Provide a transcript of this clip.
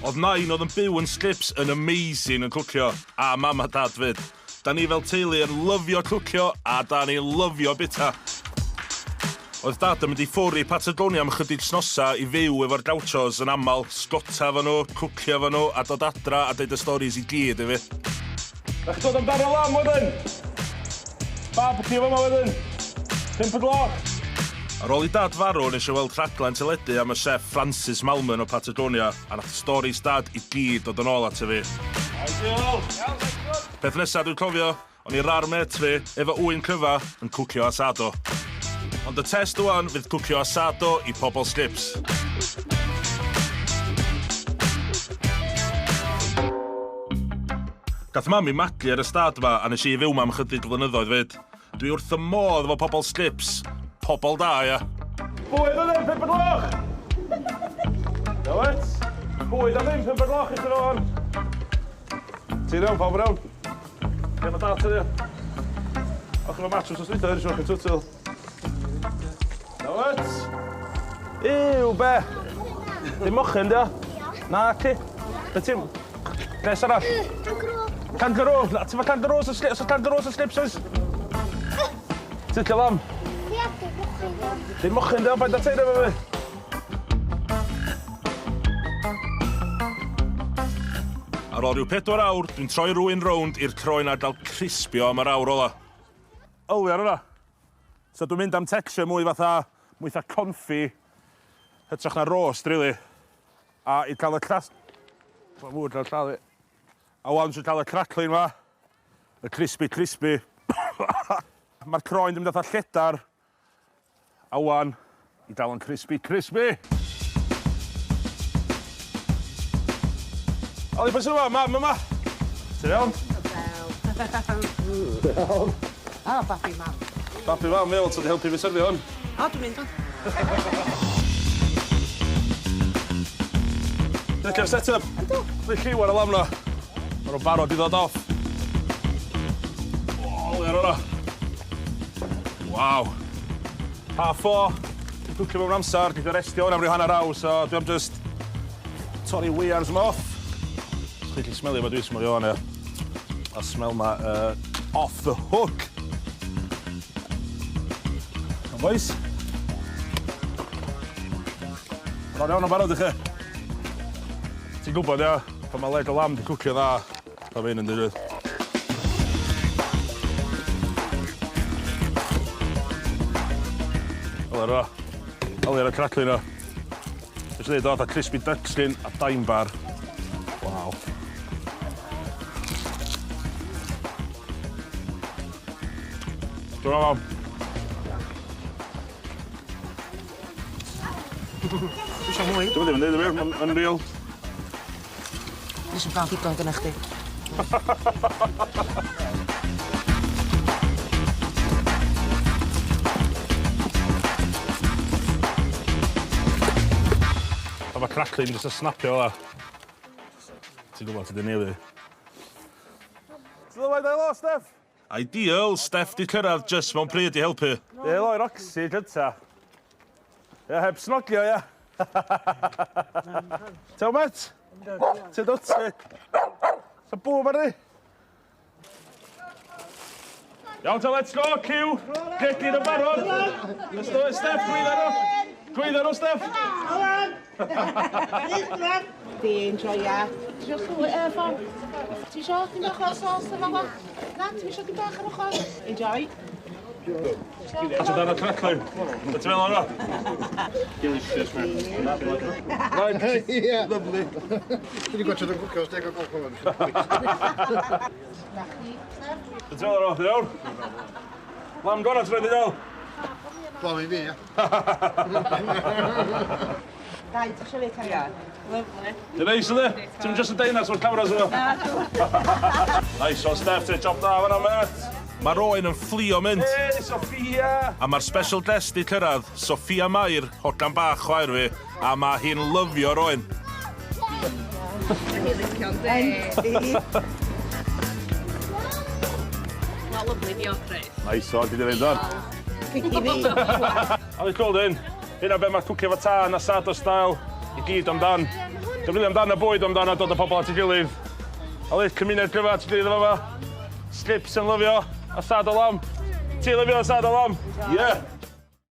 Oedd nain oedd yn byw yn Slips yn amazing yn cwcio, a mam a dad 'fyd. Da ni fel teulu yn lyfio cwcio a da ni'n lyfio bita. Oedd dad yn mynd i ffwr i Patagonia am ychydig wsnosa i fyw efo'r gauchos yn aml, sgota efo nhw, cwcio efo nhw a dod adra a deud y storis i gyd i fi. Da chi dod am darn o lamb wedyn? Barbecue fama wedyn. Pump o gloch. Ar ôl i dad farw nes i weld rhaglen teledu am y chef Francis Mallmann o Patagonia a nath storis dad i gyd dod yn ôl ato fi. Ideal! Peth nesa dwi'n cofio, o'n i rar mêt fi, efo ŵyn cryfa, yn cwcio asado. Ond y test ŵan fydd cwcio asado i pobl slips. Gath mam i magu ar y stad 'ma a nes i fyw 'ma am chydig flynyddoedd 'fyd. Dwi wrth fy modd efo pobl slips. Pobl da, ia. Bwyd am ddim, 5 o gloch! Know it? Bwyd am ddim, 5 o gloch i chdi rwan. Ti'n iawn, pawb yn iawn? Ie, mae dad ydi. O'ch chi'n match wrth dweud, ydych chi'n twtl. Know it? Ew, be? Dim mochyn, dio? Na, ci. Be ti'n... Beth arall? Kangaroo. Kangaroo. Na, ti'n fa kangaroos yn slips? Oes kangaroos yn slips, oes? Ti'n licio lamb? Ie, dim mochyn, dio. Dim mochyn, dio? Paid â teiro efo fi. Ar ôl rhyw 4 awr, dwi'n troi rwy'n rownd i'r croen a gael crispio am yr awr ola. Yli ar hwnna. So dwi'n mynd am texture mwy fatha, mwy fatha confit, hytrach na roast rili. A i cael y cras... Mae fwyd ar llaw fi. A wan dwi'n cael y crackling ma. Y crispy crispy. Mae'r croen 'di mynd fatha lledar. A wan, i dal yn crispy crispy. Oli, pwy sydd yma? Mam yma. Ti'n iawn? Iawn. O, babi mam. Babi mam, ie, wel, ti 'di helpu fi syrfio hwn. O, dwi'n mynd wan. Ti'n licio'r set-up? Yndw. Rhoi lliw ar y lamb 'na. Ma' nhw'n barod i ddod off. O, oli ar hwnna. Waw. 4:30. Dwi'n cwcio mewn amser, geith o restio hwn am ryw hanner awr, so dwi am just torri weiars yma off. Os chi'n gallu smelio fo, dwi'n smelio hwn, ia. A smell ma off the hook. Come on, boys. Bron iawn yn barod i chi. Ti'n gwybod, ia, pan mae leg o lamb 'di cwcio dda, pa fe'n yn digwydd. Helo, ro. Helo ar y crackling o. Nes i ddeud o, fatha crispy duck skin a dime bar. Waw. Dwi'n meddwl. Dwi isio mwy. Dwi'm yn deud y gwir, mae'n unreal. Dwi isio cael digon gynna chdi. A ma' crackling jyst yn snapio fel 'a. Ti'n gwbod ti 'di neud 'i. Sylwai dau lo, Steff! Ideal, Steff 'di cyrraedd jyst mewn pryd i helpu. Ie, helo i Roxy gynta. Ia, heb snogio, ia. Ti'n met? Ti'n dwt ti? Sa bwm arni? Iawn ta, let's go, Q. Gegin yn barod. Let's do it, Steff, gwydda nhw. Gwydda nhw, Steff. Fi'n joia. Ti isio llwy, ffon? Ti isio dim bach o sos efo fo? Na, ti isio dim bach ar ochr? Enjoy. A ti dan y crackling? Be ti'n meddwl o'r Delicious, man. Right. Ie. Lovely. Dwi wedi gwatsiad o'n cwcio ers deg o gloch o'n Na chdi, Steff? Be ti'n meddwl o'r iawn? Lamb gorau ti'n rhaid i gael? Blaw i fi, ia. Dau, ti isio fi cario? Lovely. Ti'n neis, yndi? Ti'n just yn deud na, so'r cameras yma. Nice one, Steff, ti'n job da fan'na, mêt. Mae'r oen yn fflio mynd. Hey, Sophia! A mae'r special guest di cyrraedd, Sophia Mair, hogan bach chwaer fi, a mae hi'n lyfio'r oen. Mae hi'n licio yndi. Wel, lyfli, diolch, Rhys. Nice one, ti di fynd o'n. Picky fi. A fi cool dyn. Hynna be mae cwcio fo tân, asado style. I gyd amdan. Dwi'n rili amdan y bwyd amdan a dod â pobl at ei gilydd. A lyd cymuned gryfa at ei gilydd efo fo. Slips yn lyfio. A sad o lam. Ti lyfio asado lamb? Yeah.